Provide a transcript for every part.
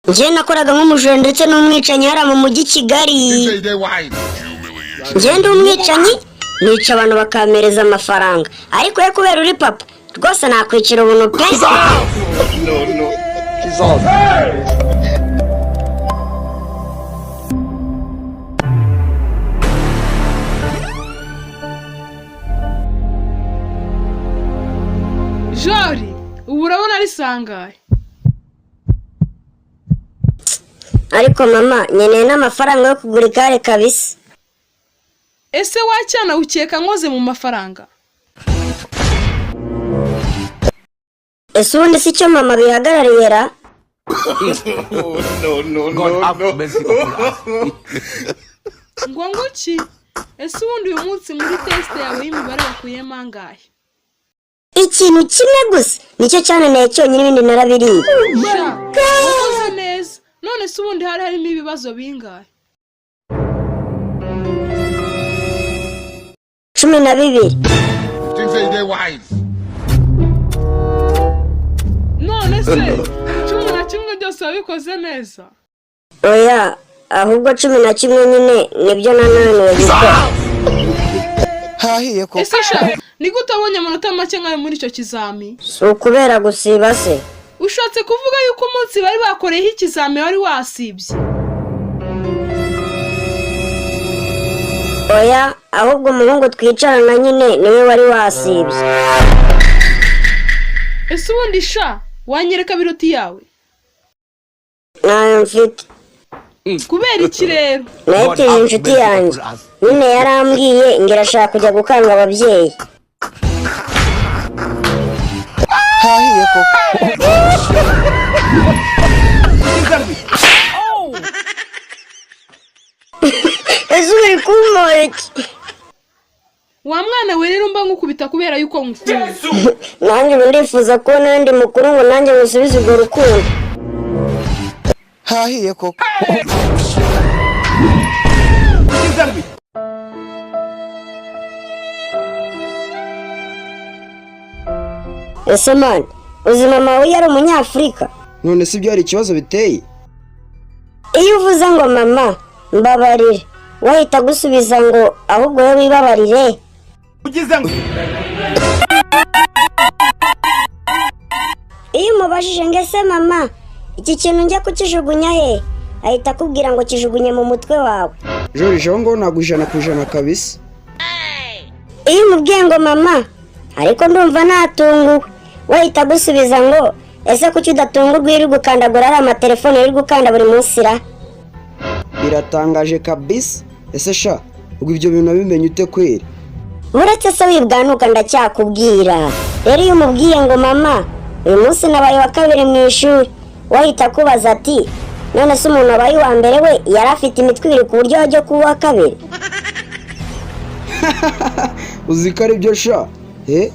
Njyewe nakoraga nk'umujura ndetse n'umwicanyi hariya mu mujyi Kigali. Njyewe ndi umwicanyi, nica abantu bakampereza amafaranga, ariko we kubera uri papa rwose nakwicira ubuntu pe. No, no. Jesus. Jori, ubu urabona ari sangahe? Ariko mama, nkeneye n'amafaranga yo kugura igare kabisa. Ese wacyana, ukeka nkoze mu mafaranga? Ese ubundi si cyo mama bihagarariye ra? No, no, God no, have no. mercy upon us. Ngo nguki? Ese ubundi uyu munsi muri test yawe y'imibare wakuyemo angahe? Ikintu kimwe gusa nicyo cyananiye cyonyine, ibindi narabiriye. Sha, wakoze neza. None se ubundi hari harimo ibibazo bingahe? 12. Think say they wise. None se 11 byose wabikoze neza? Oya, ahubwo 11 nyine nibyo nananiwe gukora. Hahiye koko. Ese sha, ni gute wabonye amanota make nk'ayo muri icyo kizami? Si ukubera gusiba se? Ushatse kuvuga yuko umunsi bari bakoreyeho ikizami wari wasibye? Oya, ahubwo umuhungu twicarana nyine niwe wari wasibye. Ese ubundi sha, wanyereka bulletin yawe? Ntayo mfite. Kubera iki rero? Nayitije inshuti yanjye nyine, yarambwiye ngo irashaka kujya gukanga ababyeyi. Hahiye koko. Ese uri kumpora iki? Wa mwana we, rero mba nkukubita kubera yuko ngukunda. Nanjye ubu ndifuza kubona undi mukuru ngo nanjye musubize urwo rukundo. Hahiye koko. Ese man, uzi mama we yari umunyafurika? None se ibyo hari ikibazo biteye? Iyo uvuze ngo "Mama, mbabarire," wahita agusubiza ngo "Ahubwo wowe wibabarire." Ugize ngo Iyo umubajije ngo "Ese mama, iki kintu njya kukijugunya he?" ahita akubwira ngo "Kijugunye mu mutwe wawe." Joriji, aho ngaho ntabwo 100% kabisa. Iyo umubwiye ngo "Mama, ariko ndumva natunguwe," wahita agusubiza ngo "Ese kuki udatungurwa iyo uri gukandagura ari amatelefone uri gukanda buri munsi ra?" Biratangaje kabisa. Ese sha, ubwo ibyo bintu wabimenye ute kweri? Uretse se wibwanuka, ndacyakubwira. Rero iyo umubwiye ngo "Mama, uyu munsi nabaye wa kabiri mu ishuri," wahita akubaza ati "None se umuntu wabaye uwa mbere we yari afite imitwe ibiri ku buryo wajya kuba uwa kabiri?" Uzi ko ari byo sha, he?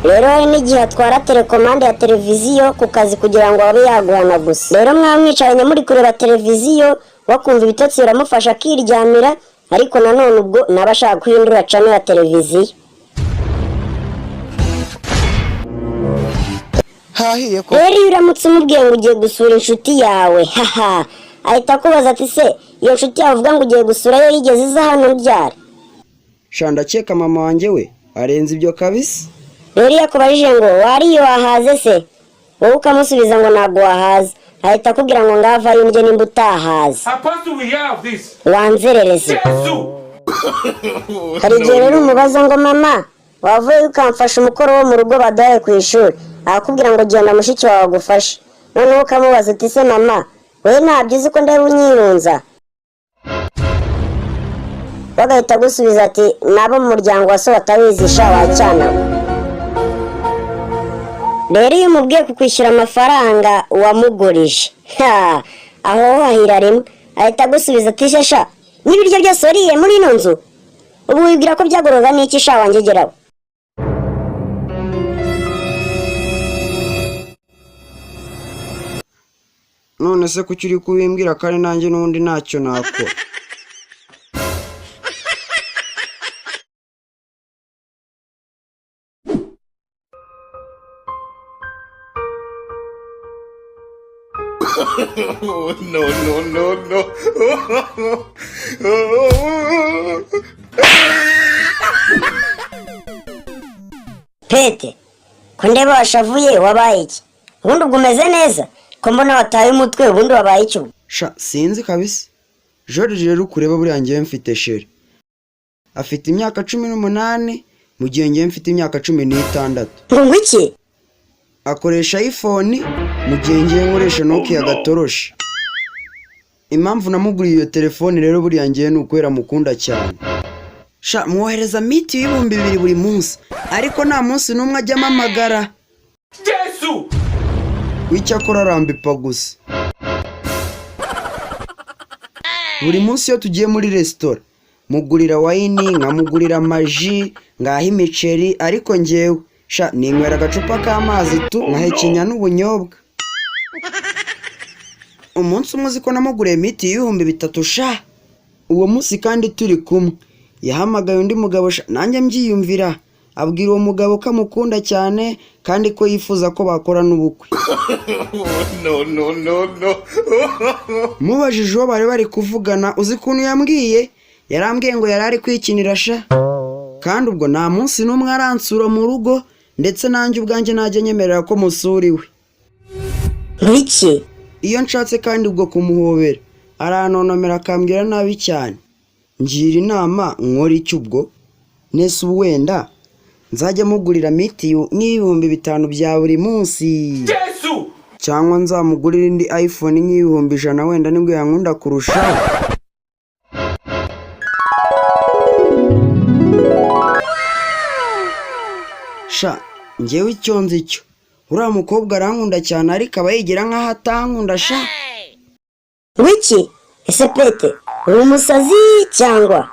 Rero hari n'igihe atwara telekomande ya televiziyo ku kazi kugira ngo abe yaguhana gusa. Rero mwaba mwicaranye muri kureba televiziyo, wakumva ibitotsi biramufasha akiryamira, ariko nanone ubwo naba ashaka guhindura channel ya televiziyo. Hahiye koko. Rero iyo uramutse umubwiye ngo ugiye gusura inshuti yawe, haha, ahita akubaza ati "Se iyo nshuti yawe uvuga ngo ugiye gusura yo yigeze iza hano ryari?" Sha, ndakeka mama wanjye we arenze ibyo kabisa. Rero iyo akubajije ngo "Wariye wahaze se?" wowe ukamusubiza ngo "Ntabwo wahaze," ahita akubwira ngo "Ngavayo ndye nimba utahaze." Apostle, we hear of this. Wanzerereze. Jesus. Hari igihe rero umubaza ngo "Mama, wavuye ukamfasha umukoro wo mu rugo baduhaye ku ishuri?" akakubwira ngo "Genda mushiki wawe agufashe." Noneho ukamubaza uti "Se mama, wowe ntabyo uzi ko ndeba unyirunza?" Bagahita agusubiza ati "Nabo mu muryango wa so batabizi sha wacyana we." Rero iyo umubwiye kukwishyura amafaranga wamugurije, ha, aho hahira rimwe, ahita agusubiza ati "Shasha, n'ibiryo byose wariye muri ino nzu ubu wibwira ko byagororwa n'iki sha wangegeraho?" None se kuki uri kubimbwira kandi nanjye n'ubundi ntacyo nakora? No, no, no, no. Pete, ko ndeba washavuye, wabaye iki? Ubundi ubwo umeze neza? Ko mbona wataye umutwe, ubundi wabaye iki ubwo? Sha, sinzi kabisa. George rero ukureba, buriya ngewe mfite chérie, afite imyaka 18, mu gihe ngewe mfite imyaka 16. Ngo iki? Akoresha iPhone, mu gihe ngewe nkoresha Nokia gatoroshi. Impamvu namuguriye iyo telefone rero buriya ngewe ni ukubera mukunda cyane. Sha, mwohereza miti y'2000 buri munsi, ariko nta munsi n'umwe ajya ampamagara. Jesu! Icyakora arambipa gusa. Buri munsi iyo tugiye muri resitora mugurira wine, nkamugurira amaji, ngaha imiceri, ariko ngewe sha ninywera agacupa k'amazi tu, nkahekenya n'ubunyobwa. Umunsi umwe uzi ko namuguriye miti y'3000? Sha, uwo munsi kandi turi kumwe yahamagaye undi mugabo, sha, nanjye mbyiyumvira, abwira uwo mugabo ko amukunda cyane kandi ko yifuza ko bakora n'ubukwe. No, no, no, no. Mubajije uwo bari bari kuvugana, uzi ukuntu yambwiye? Yarambwiye ngo yari ari kwikinira sha. Kandi ubwo nta munsi n'umwe aransura mu rugo, ndetse nanjye ubwanjye najya nyemerera ko musura iwe. Ngo iki? Iyo nshatse kandi ubwo kumuhobera, arantonomera akambwira nabi cyane. Ngira inama, nkora iki ubwo? Nese ubu wenda nzajya mugurira mitiyu nk'ibihumbi 5 bya buri munsi, Jesu! cyangwa nzamugurira indi iPhone nk'ibihumbi 100, wenda nibwo yankunda kurushaho? Sha, njyewe icyo nzi cyo, uriya mukobwa arankunda cyane, ariko aba yigira nk'aho atankunda sha. Ngo iki? Ese Pete, uri umusazi cyangwa?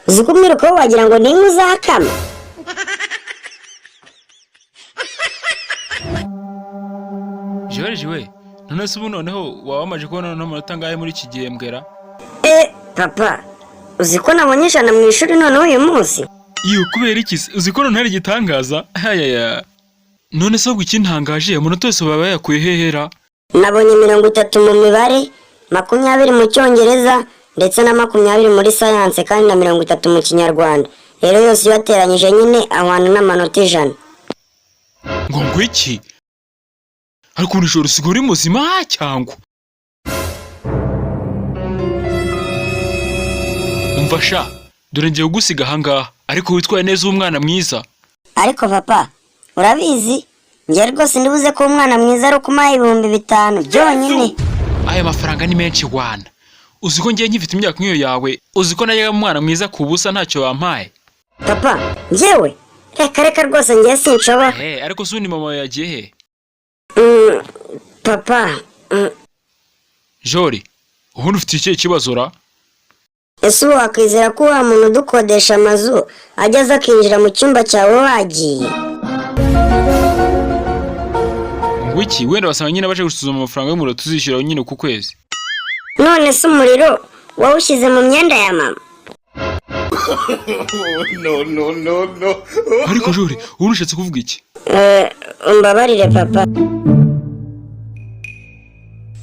Uzi ko umwirukaho wagira ngo ni inka uzakama? George we, none se ubu noneho waba wamaze kubona noneho amanota angahe muri iki gihembwera? E papa, uzi ko nabonye 100 mu ishuri noneho uyu munsi? Iyo kubera iki se? Uzi ko noneho ari igitangaza? Hayaya, none se ahubwo ikintangaje, amanota yose baba bayakuye hehera? Nabonye 30 mu mibare, 20 mu cyongereza, ndetse na 20 muri sayanse, kandi na 30 mu kinyarwanda. Rero yose iyo ateranyije nyine ahwana n'amanota 100. Ngo iki? Ariko ubu nijoro usigaye uri muzima cyangwa? Umva sha, dore ngiye kugusiga ahangaha, ariko witwaye neza, umwana mwiza. Ariko papa, urabizi njye rwose ndibuze ko umwana mwiza ari ukumuha 5000 byonyine. Aya mafaranga ni menshi wana. Uzi ko ngiye nkifite imyaka nk'iyo yawe, uzi ko najyaga umwana mwiza ku busa ntacyo bampaye? Papa, njyewe reka reka rwose, njye sinshobora. He, ariko se ubundi mama wawe yagiye he? Papa. Jori, ubundi ufite ikihe kibazo ra? Ese ubu wakwizera ko wa muntu udukodesha amazu ajya aza akinjira mu cyumba cyawe wagiye? Ngo iki? Wenda basanga nyine baje gusuzuma amafaranga y'umuriro tuzishyura nyine ku kwezi. None se umuriro wawushyize mu myenda ya mama? No, no, no, no. Ariko Jori, ubundi ushatse kuvuga iki? Umbabarire papa,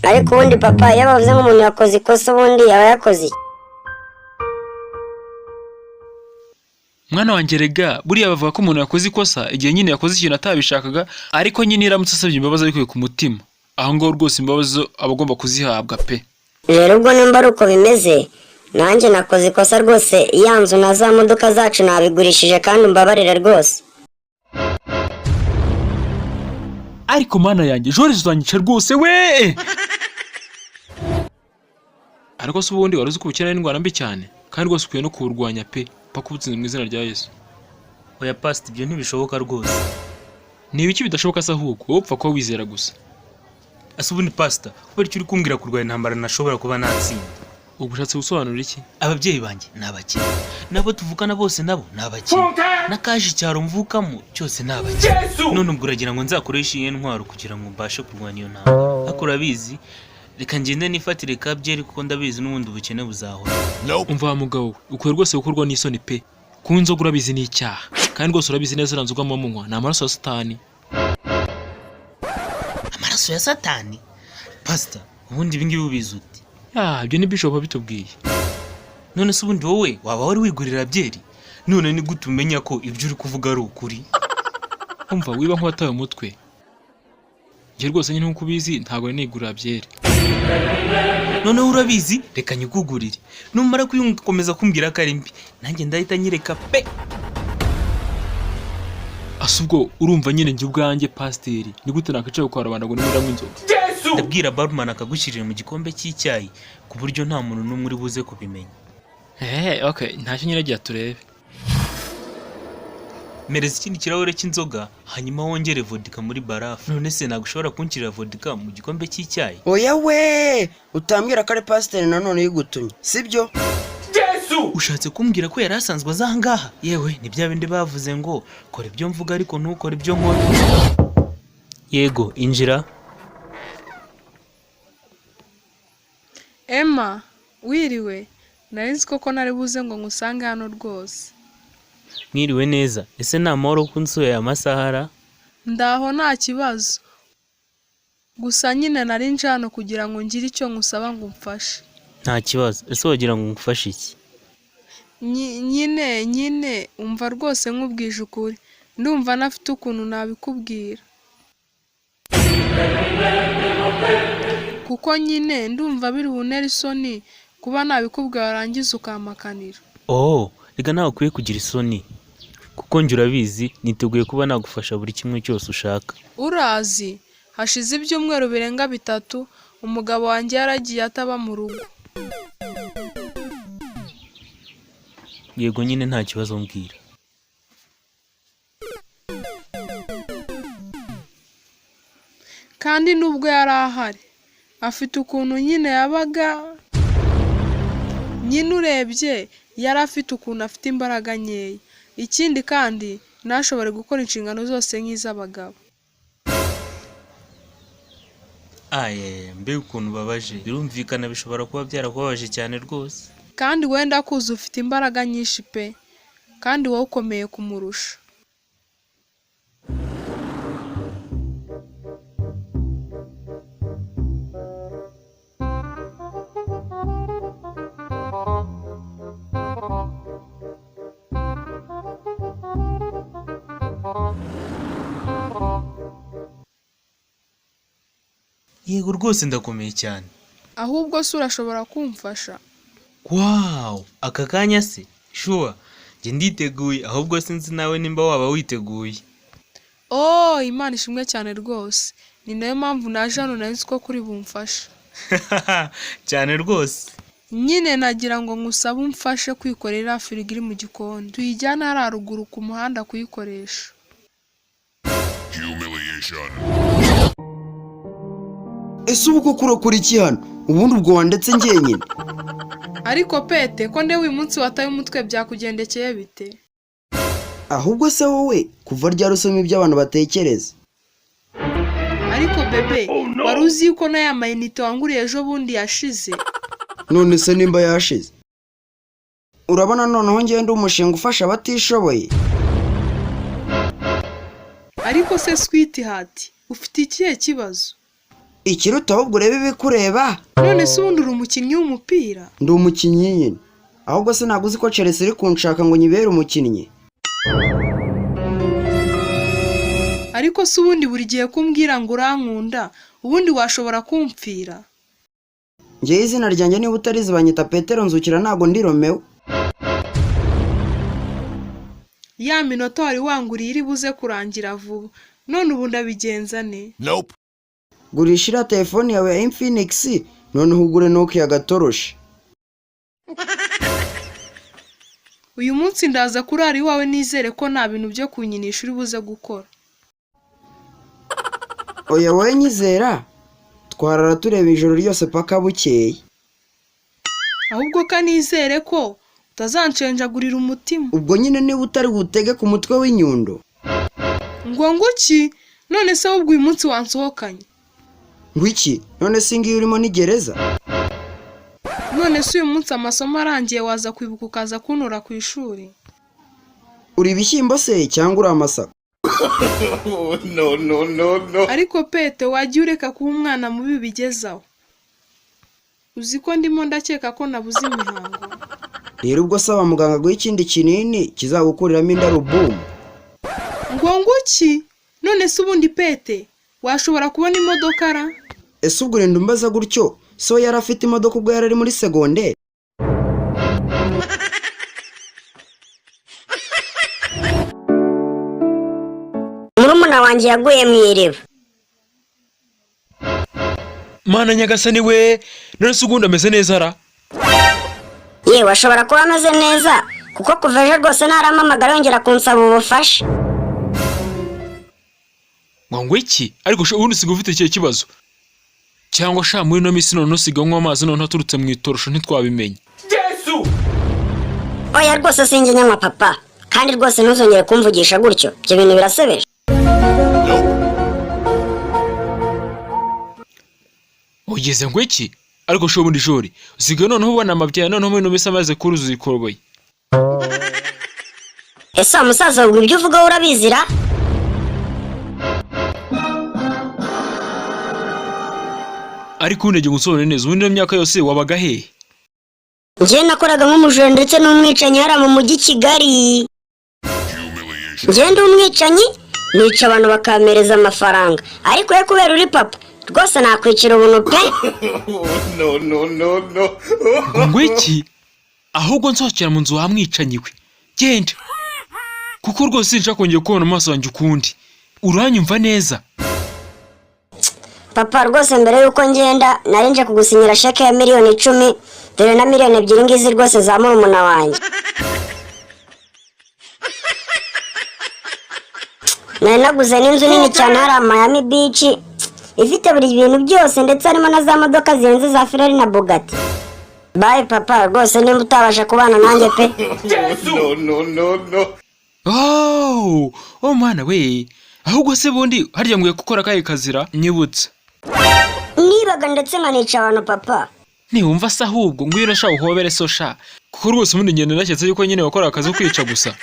ariko ubundi papa, iyo bavuze nk'umuntu yakoze ikosa, ubundi yaba yakoze iki? Mwana wanjye, rega buriya bavuga ko umuntu yakoze ikosa igihe nyine yakoze ikintu atabishakaga, ariko nyine iramutse asabye imbabazi abikuye ku mutima, aho ngaho rwose imbabazi zo aba agomba kuzihabwa pe. Rero ubwo nimba ari uko bimeze, nanjye nakoze ikosa rwose. Ya nzu na za modoka zacu nabigurishije, kandi umbabarire rwose. Ariko mana yanjye, Jori, uzanyica rwose we! Ariko se ubundi wari uzi ko ubukene ari indwara mbi cyane, kandi rwose ukwiye no kuwurwanya pe, paka ubutsinze mu izina rya Yesu? Oya pasita, ibyo ntibishoboka rwose. Ni ibiki bidashoboka se? Ahubwo wowe upfa kuba wizera gusa. Ese ubundi pasita, kubera icyo uri kumbwira kurwanya intambara ntashobora kuba natsinda? Ubwo ushatse gusobanura iki? Ababyeyi banjye ni abakene, n'abo tuvukana bose nabo ni abakene, n'akaje icyaro mvukamo cyose ni abakene. None ubwo uragira ngo nzakoreshe iyihe ntwaro kugira ngo mbashe kurwanya iyo ntambara? Ariko urabizi, reka ngende nifatire ka byeri, kuko ndabizi n'ubundi ubukene buzahora. Umva wa mugabo we, ukwiye rwose gukorwa n'isoni pe. Kunywa inzoga urabizi ni icyaha, kandi rwose urabizi neza uriya nzoga muba munywa ni amaraso ya Satani. Amaraso ya Satani, pasita? Ubundi ibi ngibi ubizi ute? Ya, ibyo ni bishop wabitubwiye. None se ubundi wowe waba wari wigurira byeri? None ni gute umenya ko ibyo uri kuvuga ari ukuri? Umva, wiba nk'uwataye umutwe. Njye rwose nyine nk'uko ubizi, ntabwo nari nigurira byeri. Noneho urabizi, reka nyikugurire, numara kuyinywa ugakomeza kumbwira ko ari mbi, nanjye ndahita nyireka pe. Asa ubwo urumva nyine njye ubwanjye pasiteri, ni gute nakwicara kwa rubanda ngo nimuranywa inzoga? Ndabwira barman akagushyirira mu gikombe cy'icyayi, ku buryo nta muntu n'umwe uri buze kubimenya. Eee, okay, ntacyo nyine, agira turebe. Mereza ikindi kirahure cy'inzoga, hanyuma wongere vodka muri barafu. None se ntabwo ushobora kunshyirira vodka mu gikombe cy'icyayi? Oya we, utambwira ko ari pasiteri nanone uyigutumye, sibyo? Ushatse kumbwira ko yari asanzwe aza aha ngaha? Yewe, ni bya bindi bavuze ngo kora ibyo mvuga ariko ntukore ibyo nkora. Yego, injira. Emma, wiriwe? Nari nzi koko nari buze ngo ngusange hano rwose. Mwiriwe neza. Ese ni amahoro ko unsuye aya masaha ra? Ndaho, nta kibazo. Gusa nyine nari nje hano kugira ngo ngire icyo nkusaba ngo umfashe. Nta kibazo. Ese wagira ngo ngufashe iki? Nyine umva rwose, nkubwije ukuri, ndumva ntafite ukuntu nabikubwira, kuko nyine ndumva biri buntere isoni kuba nabikubwira warangiza ukampakanira. Oh, reka, nawe ukwiye kugira isoni, kuko njye urabizi niteguye kuba nagufasha buri kimwe cyose ushaka. Urazi, hashize ibyumweru birenga 3 umugabo wanjye yaragiye ataba mu rugo. Yego nyine, nta kibazo, mbwira. Kandi nubwo yari ahari afite ukuntu nyine yabaga nyine, urebye yari afite ukuntu afite imbaraga nkeya. Ikindi kandi ntashobore gukora inshingano zose nk'iz'abagabo. Aye, mbega ukuntu ubabaje! Birumvikana, bishobora kuba byarakubabaje cyane rwose. Kandi wenda kuza ufite imbaraga nyinshi pe, kandi wowe ukomeye kumurusha. Yego rwose, ndakomeye cyane. Ahubwo se urashobora kumfasha? Wow, aka kanya se? Sure, njye nditeguye, ahubwo sinzi nawe nimba waba witeguye. Oh, Imana ishimwe cyane rwose! Ni nayo mpamvu naje hano, nari nzi ko kuri bumfashe. Cyane rwose. Nyine nagira ngo ngusabe umfashe kwikorera firigo iri mu gikoni, tuyijyane hariya ruguru ku muhanda kuyikoresha. Humiliation. Ese ubu koko urakora iki hano ubundi? Ubwo wandetse njyenyine. Ariko Pete, ko ndewe uyu munsi wataye umutwe, byakugendekeye bite? Ahubwo se wowe kuva ryari usoma ibyo abantu batekereza? Ariko bébé, wari uzi yuko na ya mayinite wanguriye ejo bundi yashize? None se nimba yashize, urabona noneho ngenda umushinga ufasha abatishoboye. Ariko se sweetheart, ufite ikihe kibazo? Ikiruta ahubwo urebe ibikureba. None se ubundi uri umukinnyi w'umupira? Ndi umukinnyi nyine. Ahubwo se ntabwo uzi ko Chelsea iri kunshaka ngo nyibere umukinnyi? Ariko se ubundi buri gihe kumbwira ngo urankunda, ubundi washobora kumpfira? Ngewe izina ryanjye niba utarizi banyita Petero Nzukira, ntabwo ndi Romeo. Ya minota wari wanguriye iri buze kurangira vuba, none ubu ndabigenza ne? Nope. Gurisha iriya telefone yawe ya Infinix, noneho ugure Nokia gatoroshi. Uyu munsi ndaza kurara iwawe, nizere ko nta bintu byo kunyinisha uri buze gukora. Oya wowe nyizera, twarara tureba ijoro ryose paka bukeye. Ahubwo ka nizere ko utazanshenjagurira umutima. Ubwo nyine niba utari butege ku mutwe w'inyundo. Ngo nguki? None se ahubwo uyu munsi wansohokanye? Ngo iki? None se ngiyo urimo ni gereza? None se uyu munsi amasomo arangiye waza kwibuka ukaza kuntura ku ishuri? Uri ibishyimbo se cyangwa uri amasaka? Oh, no, no, no, no. Ariko Pete, wajya ureka kuba umwana mubi bigezaho. Uzi ko ndimo ndakeka ko nabuze imihango. Rero ubwo saba muganga aguha ikindi kinini kizagukuriramo inda rubumu. Ngo nguki? None se ubundi pete washobora kubona imodoka ra? Ese ubwo urinda umbaza gutyo? So yari afite imodoka ubwo yari ari muri segonderi? Murumuna wanjye yaguye mu iriba. Mana nyagasani we, none se ubundi ameze neza ra? Yewe, ashobora kuba ameze neza kuko kuva ejo rwose ntarampamagara yongera kunsaba ubufasha. Ngo iki? Ariko sha, ubundi usigaye ufite ikihe kibazo? Cyangwa sha muri ino minsi none usigaye unywa amazi none aturutse mu itorosho ntitwabimenye. Jesu! Oya rwose sinjye nyanywa papa, kandi rwose ntuzongere kumvugisha gutyo, ibyo bintu birasebeje. Ugeze ngo iki? Ariko sha ubundi jori usigaye noneho ubona amabya noneho muri ino minsi amaze kuruzuza ikoroboyi. Ese wa musaza, ubwo ibyo uvuga urabizira? Ariko ubundi ngiye gusobanura neza, ubundi ino myaka yose wabaga hehe? Njyewe nakoraga nk'umujura ndetse n'umwicanyi hariya mu mujyi Kigali. Njyewe ndi umwicanyi, nica abantu bakampereza amafaranga, ariko we kubera uri papa rwose nakwicira ubuntu pe. No, no, no, no. Ngo iki? Ahubwo nsohokera mu nzu wamwicanyi we, genda, kuko rwose sinshaka kongera kubona amaso yanjye ukundi. Uranyumva neza? Papa rwose, mbere y'uko ngenda nari nje kugusinyira sheke ya miliyoni 10, dore na miliyoni 2 ngizi rwose za murumuna wanjye. Nari naguze n'inzu nini cyane hariya Miami Beach, ifite buri bintu byose, ndetse harimo na za modoka zihenze za Ferrari na Bugatti. Bye papa, rwose nimba utabasha kubana nanjye pe. No, no, no, no. Oh, mwana we, ahubwo se bundi harya nguye gukora akahe kazira nyibutsa? Nibaga ndetse nkanica abantu papa. Ntiwumva se? Ahubwo ngwino sha uhobere so sha, kuko rwose ubundi ngenda nashyitse yuko nyine wakora akazi ko kwica gusa.